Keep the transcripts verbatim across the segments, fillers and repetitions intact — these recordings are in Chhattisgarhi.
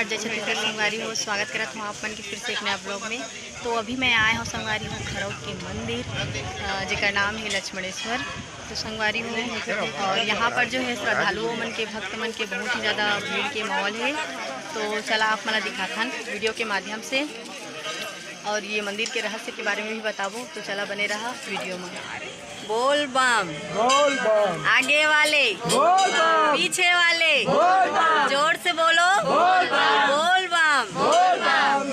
जय छत्तीसगढ़ संगवारी हो, स्वागत करत हूँ आप मन के फिर से एक नया ब्लॉग में। तो अभी मैं आए हूँ संगवारी हो खरौट के मंदिर, अ, जेकर नाम है लक्ष्मणेश्वर। तो संगवारी हो, और यहाँ पर जो है श्रद्धालुओं मन के, भक्त मन के बहुत ही ज़्यादा भीड़ के माहौल है। तो चला आप मन ला दिखाथन वीडियो के माध्यम से, और ये मंदिर के रहस्य के बारे में भी बताबो। तो चला बने रहा वीडियो में। बोल बम। बोल बम। आगे वाले। बोल बम। पीछे वाले। बोल बम। जोर से बोलो। बोल बम। बोल बम। बोल बम।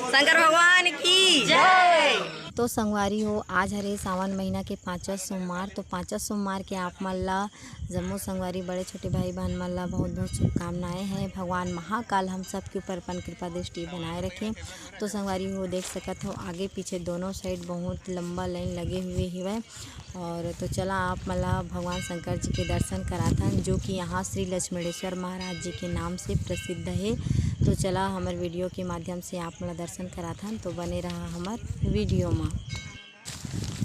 शंकर भगवान की जय। तो संगवारी हो, आज हरे सावन महीना के पाँचवा सोमवार। तो पाँचवा सोमवार के आप मन ला, जम्मो संगवारी, बड़े छोटे भाई बहन मन ला बहुत बहुत शुभकामनाएं हैं। भगवान महाकाल हम सब के ऊपर अपन कृपा दृष्टि बनाए रखें। तो संगवारी हो, देख सकत हो आगे पीछे दोनों साइड बहुत लंबा लाइन लगे हुए हवय। और तो चला आप मन ला भगवान शंकर जी के दर्शन कराथन, जो कि यहाँ श्री लक्ष्मणेश्वर महाराज जी के नाम से प्रसिद्ध है। तो चला हमर वीडियो के माध्यम से आप मन ला दर्शन कराथन, तो बने रहा हमर वीडियो मा।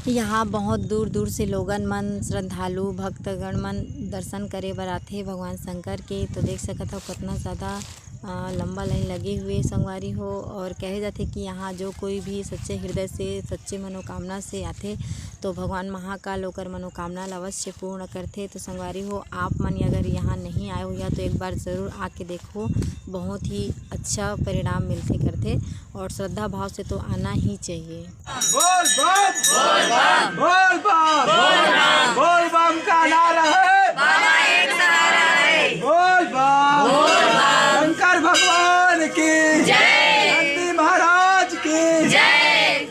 यहाँ बहुत दूर दूर से लोगन मन, श्रद्धालु भक्तगण मन दर्शन करे बर आथे भगवान शंकर के। तो देख सकत हो कितना ज़्यादा, अ, लंबा लाइन लगे हुए संगवारी हो। और कहे जाथे कि यहाँ जो कोई भी सच्चे हृदय से, सच्चे मनोकामना से आथे, तो भगवान महाकाल ओकर मनोकामना ला अवश्य पूर्ण करथे। तो संगवारी हो, आप मन अगर यहाँ नहीं आए हो या तो एक बार ज़रूर आके देखो, बहुत ही अच्छा परिणाम मिलथे करथे। और श्रद्धा भाव से तो आना ही चाहिए। बोल बम। बोल बम। बोल बम। बोल बम। बोल बम का नारा है। बाबा एक सहारा है। बोल बम। बोल बम। शंकर भगवान की जय। नंदी महाराज की जय।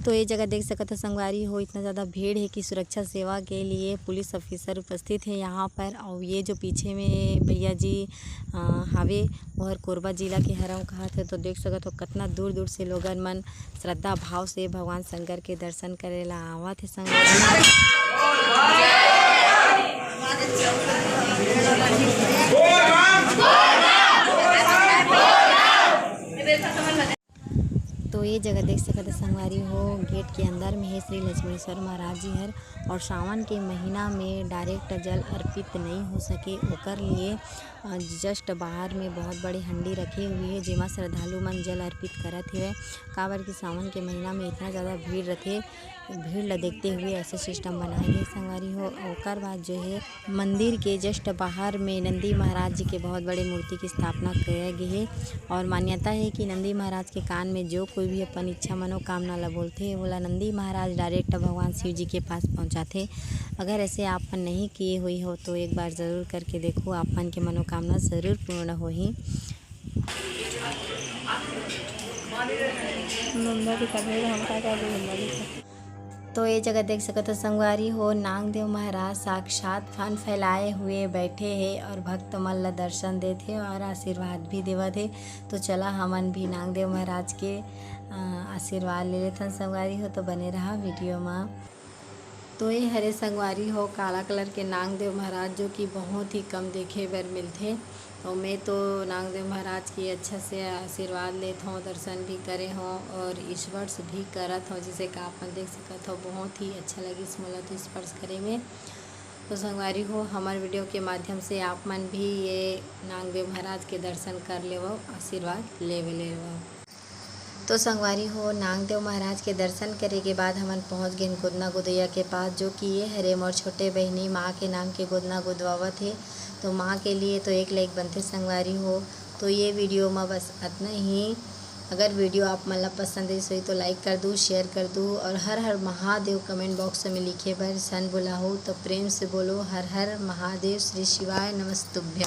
तो ये जगह देख सकत हो संगवारी हो, इतना ज़्यादा भीड़ है कि सुरक्षा सेवा के लिए पुलिस ऑफिसर उपस्थित है यहाँ पर। और ये जो पीछे में भैया जी, अ, हावे, ओहर कोरबा जिला के हरव कहत है। तो देख सकत हो कितना दूर दूर से लोगन मन श्रद्धा भाव से भगवान शंकर के दर्शन करे ला आवत है संगवारी। तो ये जगह देख सकत हो संगवारी हो, गेट के अंदर में है श्री लक्ष्मीश्वर महाराज जी हर। और सावन के महीना में डायरेक्ट जल अर्पित नहीं हो सके, ओकर लिए, अ, जस्ट बाहर में बहुत बड़ी हंडी रखे हुए है, जेमा श्रद्धालु मन जल अर्पित करत हेवय। काबर कि सावन के महीना में इतना ज़्यादा भीड़ रथे, भीड़ ला देखते हुए ऐसे सिस्टम बनाए गए संगवारी हो। ओकर बाद जो है, मंदिर के जस्ट बाहर में नंदी महाराज जी के बहुत बड़े मूर्ति की स्थापना किया गई है। और मान्यता है कि नंदी महाराज के कान में जो कोई भी अपन इच्छा मनोकामना ला बोलथे, ओला नंदी महाराज डायरेक्ट भगवान शिव जी के पास पहुंचाथे। अगर ऐसे आप मन नहीं किए हुई हो तो एक बार ज़रूर करके देखो, आप मन के मनोकामना ज़रूर पूर्ण होही। नंदा जी का भेड़ हम का कर दे, नंदा जी का। तो ये जगह देख सकत हो संगवारी हो, नांगदेव महाराज साक्षात फान फैलाए हुए बैठे हे और भक्त मन ला दर्शन देत हे और आशीर्वाद भी देवत हे। तो चला हमन भी नांगदेव महाराज के, अ, आशीर्वाद ले लेथन संगवारी हो। तो बने रहा वीडियो मा। तो ये हरे संगवारी हो काला कलर के नांगदेव महाराज, जो कि बहुत ही कम देखे बर मिलथे। तो मैं तो नांगदेव महाराज के अच्छा से आशीर्वाद लेत हौं, दर्शन भी करे हौं और स्पर्श भी करत हौं। जैसे कि आप मन देख सकत हो, बहुत ही अच्छा लगिस मोला तो स्पर्श करे में। तो संगवारी हो, हमर वीडियो के माध्यम से आप मन भी ये नांगदेव महाराज के दर्शन कर लेवो, आशीर्वाद लेवे लेवो। तो संगवारी हो, नांगदेव महाराज के दर्शन करे के बाद हमन पहुंच गेन गोदना गोदइया के पास, जो कि ये हरे मोर छोटे बहिनी माँ के नाम के गोदना गोदवावत हे। तो माँ के लिए तो एक लाइक बनथे संगवारी हो। तो ये वीडियो में बस अतना ही। अगर वीडियो आप मन ला पसंद आइस होही तो लाइक कर दू, शेयर कर दू और हर हर महादेव कमेंट बॉक्स में लिखे बर झन भुलाहू। तो प्रेम से बोलो, हर हर महादेव, श्री शिवाय नमस्तुभ्यं।